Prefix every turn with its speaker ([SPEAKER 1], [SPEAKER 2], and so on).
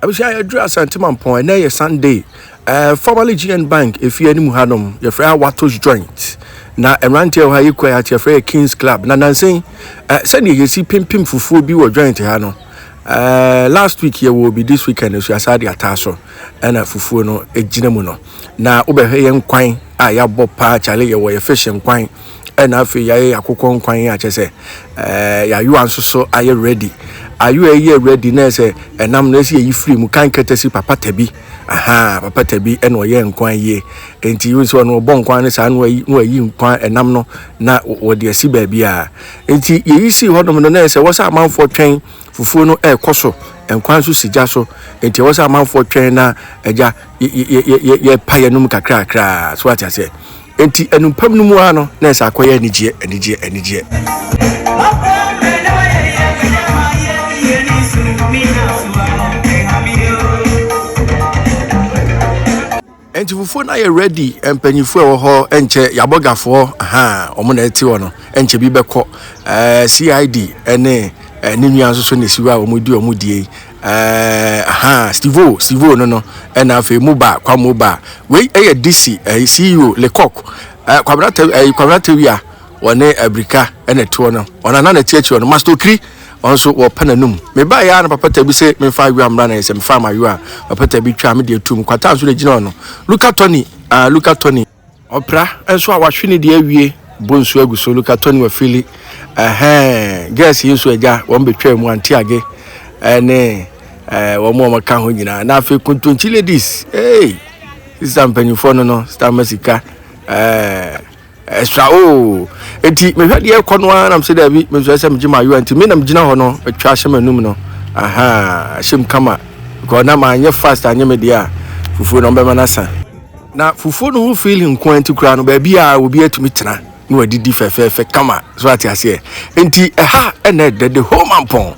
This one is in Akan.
[SPEAKER 1] Abusua yɛduru Asante Mampɔn ɛnɛ yɛ Sunday. Formerly GN Bank efie anim hanom yɛfrɛ ha Watos Joint. Na mmeranteɛ wɔ ha yɛ kua yɛ yɛfrɛ yɛ Kings Club. Na nansen sɛdeɛ yɛsi pimpim fufuo bi wɔ joint ha no. Last week yɛwɔ bi this weekend nso yɛasa de ataa so ɛna fufuo no gyina mu no. Na wobɛhwɛ yɛn nkwan a yɛabɔ paa kyale yɛwɔ yɛ fish nkwan ɛna afei yɛayɛ akokɔ nkwan a kyɛ sɛ yɛayowa nso so ayɛ ready. Ayowa yi yɛ ready na sɛ ɛnam no ɛsɛ yɛyi firi mu kan kɛtɛsi papa tabi. Aha, papa tabi ɛna ɔyɛ nkwan yie. Enti yi nso ɔno ɔbɔ nkwan no saa na wayi na wayi nkwan ɛnam no na wɔde asi baabi a. Enti yɛyi sii hɔnom no na ɛsɛ wɔ sɛ amanfoɔ twɛn fufuo no ɛrekɔ so nkwan nso si gya so. Enti ɛwɔ sɛ amanfoɔ twɛn na agya yɛpa yɛnum kakrakra so ate aseɛ. Enti anumpam no mu ara no na ɛsɛ akɔyɛ anigyeɛ anigyeɛ anigyeɛ. Enti fufuo no ayɛ ready mpanyinfoɔ a ɛwɔ hɔ nkyɛ yabɔgafoɔ ahaa wɔn na ɛte hɔ no nkyɛ bi bɛkɔ CID ɛne ne nua nso so na esi hɔ a wɔn di wɔn die yi ahaa Stevo Stevo no no ɛna afei Moba kwa Moba wei ɛyɛ DC ɛɛ CEO Lekok Kwabena Tɛ ɛɛ Kwabena Tewia. Wɔne abirika na ɛtoɔ no. Ɔno a na n'akyi akyi hɔ no, Master Okiri, ɔno nso wɔpɛ n'anum. Mebaeɛ ara na Papa Tabi se memfa ayowa mmra na sɛ mefaa m'ayowa a, Papa Tabi twaa me deɛ tuum. Kwata nso na ɛgyina hɔ no. Luka Tony, ah, Luka Tony. Ɔpra nso a wahwe ne deɛ awie, bɔ nsuo agu so. Luka Tony wafili. Ɛhɛn, girls yi nso agya, wɔn bɛtwaa mu, Auntie Age ɛne ɛɛ wɔn a wɔka ho nyinaa. Na afei Kontonkyi ladies, hey, sista mpanyinfoɔ no no, sista Masika, ɛɛ. Ɛsra oo. Enti mehwɛ deɛ ɛkɔ no ara na mesɛ daabi, me nso ɛsɛ megye m'ayowa nti me na megyina hɔ no atwa ahyɛ m'anum no. Aha, ahyɛ mu kama. Because na manyɛ fast anyɛ me deɛ a, fufuo no ɔmbɛma no asa. Na fufuo no ho feeling nko ara nti koraa no, baabi a obi atumi tena na wadidi fɛfɛɛfɛ kama. So ate aseɛ? Enti ɛha ɛna ɛdɛ the whole mampɔn.